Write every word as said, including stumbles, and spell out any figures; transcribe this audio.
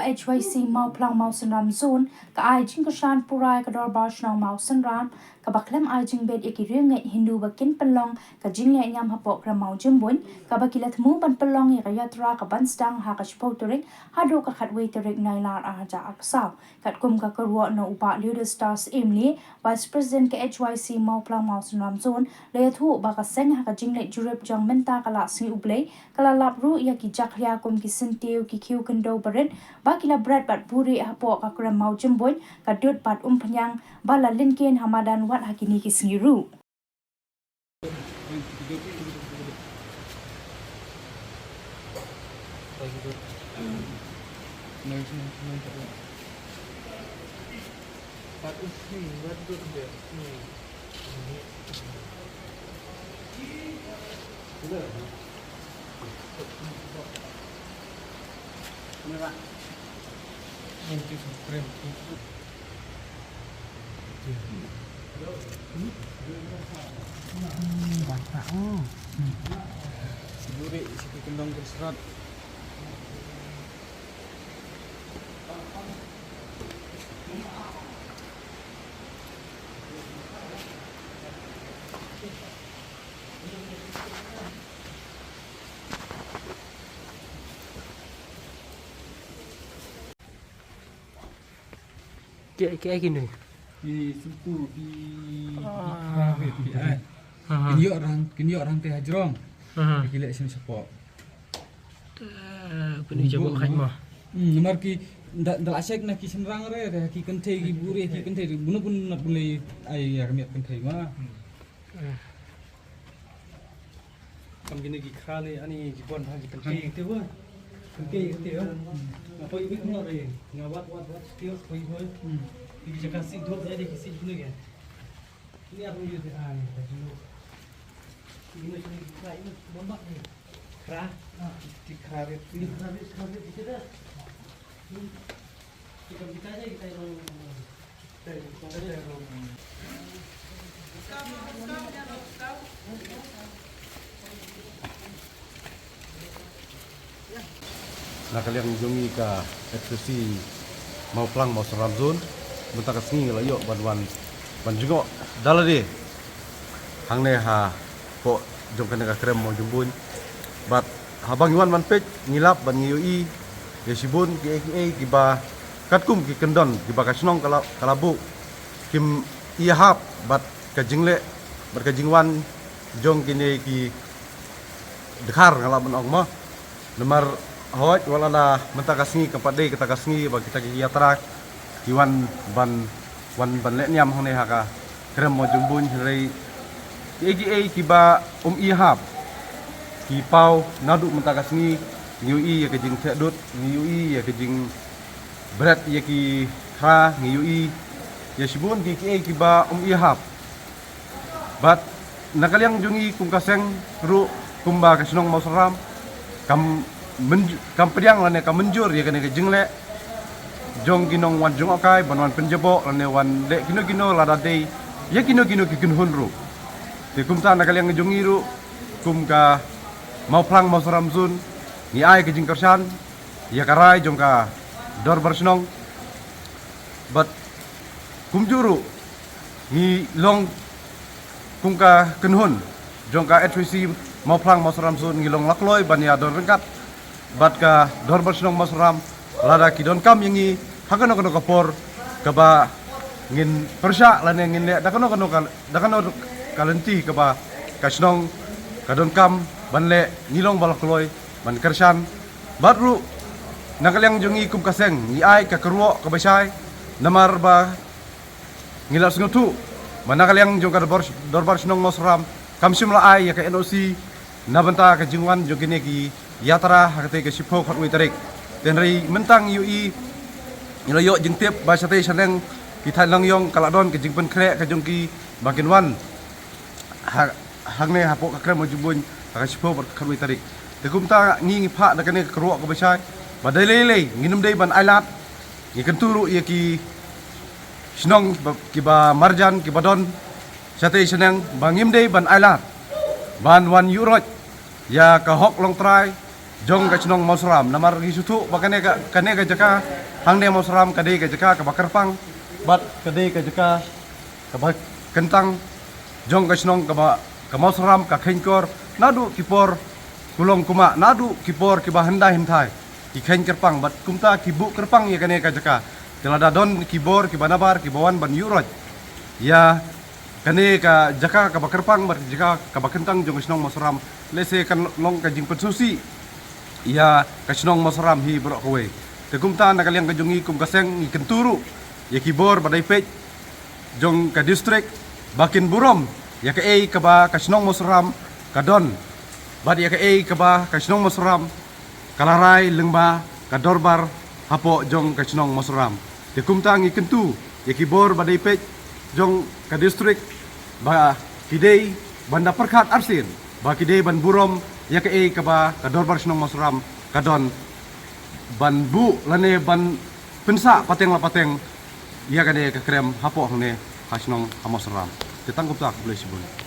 H Y C Mawphlang Mawsynram Zone ka ai jingkyrshan pura ïa ka Dorbar Shnong Mawsynram kaba khlem ai jingbit ïa ki riewngeit Hindu ba kin pynlong ka jingleh niam hapoh Krem Mawjymbuin, kaba ki la thmu ban pynlong ïa ka yatra kaban sdang ha ka shiphew tarik haduh ka khatwei tarik Nailar arhajar arphew saw. Katkum ka kyrwoh na u Bah Leodas Star Syiemlieh, Vice President ka H Y C Mawphlang Mawsynram Zone, la ïathuh ba ka seng ha ka jingleit jurip jong mynta ka la sngi U Blei ka la lap ruh ïa ki jakhlia kum ki syntiew, ki khiew khyndew barit ba ki la bret bad buhrieh hapoh ka Krem Mawjymbuin, ka Dud bad Umphniang ba la lyngkhein ha madan wat ha kine ki sngi ruh. Ki, ki ai kine. Ki sumpu, ki, ki Ah. Kra wit, ki ai. Aha. Kin ïoh rang, kin ïoh rang te hajrong. Aha. Ki leh sien shapoh. Te, pynjaboh khat ma. Hmm, namar ki da, da la check na ki shynrang re, re ki kynthei ki buhrieh, ki kynthei re. Buno bun nat bun lei ai ïa ka miat kynthei ma. Hmm. Kam kine ki kra ne ani ki bon ha ki kynthei te wa. Kynthei te wa. Nga poi wit nga re. Nga wat wat wat still poi poi. Ki jaka sik dok ya de ki sik kine ke. Ni aku ni te ani ta kino. Kino kino ki kra ini bomba ni. Kra. Ki kra re. Ni kra re kra re kita dah. Na ka liang jong ngi ka F C C Mawphlang Mawsynram Zone, mynta ka sngi la ïoh ban wan ban jngoh da lade hangne hapoh jong kane ka krem Mawjymbuin. Bad haba ngi wan ban peit ngi lap bad ngi ïohi ïa shibun kiei kiei kiba katkum ki kyndon kiba ka shnong ka la, ka la buh kim ïahap bad ka jingleh bad ka jingwan jong kine ki dkhar nga lah ban ong mo. Namar hooid wat la mynta ka sngi kam pat dei kata ka sngi ba kita ki ïatrak ki wan ban wan ban leh niam hangne ha ka krem Mawjymbuin hynrei kiei kiei kiba um ïahap ki paw naduh mynta ka sngi ngi ïohi ïa ka jingtheh dud ngi ïohi ïa ka jingbret ïa ki kra ngi ïohi ïa shibun kiei kiei kiba um ïahap. Bad na ka liang jong ngi kum ka seng ruh kumba ka shnong Mawsynram kam mynj-, kam pdiang lane kam mynjur ïa kane ka jingleh jong ki nongwan jngohkai ban wan pynjaboh lane wan leh kino kino lada dei ïa kino kino ki kynhun ruh. Te kumta na ka liang jong ngi ruh kum ka Mawphlang Mawsynram Zone ngi ai ka jingkyrshan ïa ka rai jong ka dorbar shnong. Bad kumjuh ruh ngi long kum ka kynhun jong ka H Y C Mawphlang Mawsynram Zone ngi long lakloi ban ïa don ryngkat bad ka dorbar shnong Mawsynram lada ki donkam ïa ngi ha kano kano ka por kaba ngin pyrshah lane ngin leh da kano kano ka, da kano ka lynti kaba ka shnong ka donkam ban leh ngi long ba lakloi ban kyrshan. Bad ruh na ka liang jong ngi kum ka seng ngi ai ka kyrwoh kaba shai namar ba ngi la sngewthuh ba na ka liang jong ka dorbar, dorbar shnong Mawsynram kam shym la ai ïa ka N O C na bynta ka jingwan jong kine ki ïatra ha katei ka shiphew khatwei tarik. Te hynrei mynta ngi ïohi ngi la ïoh jingtip ba shatei shaneng ki thaiñ Langiong ka la don ka jingpynkhreh ka jong ki ba kin wan ha, hangne hapoh ka krem Mawjymbuin ha ka shiphew bad khatwei tarik. Te kumta ngi ngi phah da kane ka kyrwoh kaba shai ba dei lei lei ngin ym dei ban ailad. Ngi kyntu ruh ïa ki shnong ba, kiba marjan kiba don shatei shaneng ba ngim dei ban ailad ban wan ïuh roit ïa ka hok longtrai jong ka shnong Mawsram. Namar ngi sngewthuh ba kane ka, kane ka jaka hangne Mawsram ka dei ka jaka kaba kyrpang bad ka dei ka jaka kaba kyntang jong ka shnong kaba ka Mawsram ka kheiñkor naduh ki por kulong kumah, naduh ki por kiba hyndai hynthai ki kheiñ kyrpang bad kumta ki buh kyrpang ïa kane ka jaka. Te lada don ki bor kiba nabar kiba wan ban ïuh roit ïa kane ka jaka kaba kyrpang bad jaka kaba kyntang jong ka shnong Mawsram, lehse kan long ka jingpynsngewsih ïa ka shnong Mawsram hi baroh kawei. Te kumta na ka liang ka jong ngi kum ka seng ngi kyntu ruh ïa ki bor ba dei peit jong ka district ba kin burom ïa kaei kaba ka shnong Mawsram ka don bad ïa kaei kaba ka shnong Mawsram ka la rai lyngba ka dorbar hapoh jong ka shnong Mawsram. Te kumta ngi kyntu ïa ki bor ba dei peit jong ka district ba ki dei ban da pyrkhat arsien ba ki dei ban burom ïa kaei kaba ka dorbar shnong Mawsram ka don ban buh lane ban pynsah pateng la pateng ïa kane ka krem hapoh hangne ha shnong ha Mawsram. Te tang kumta, khublei shibun.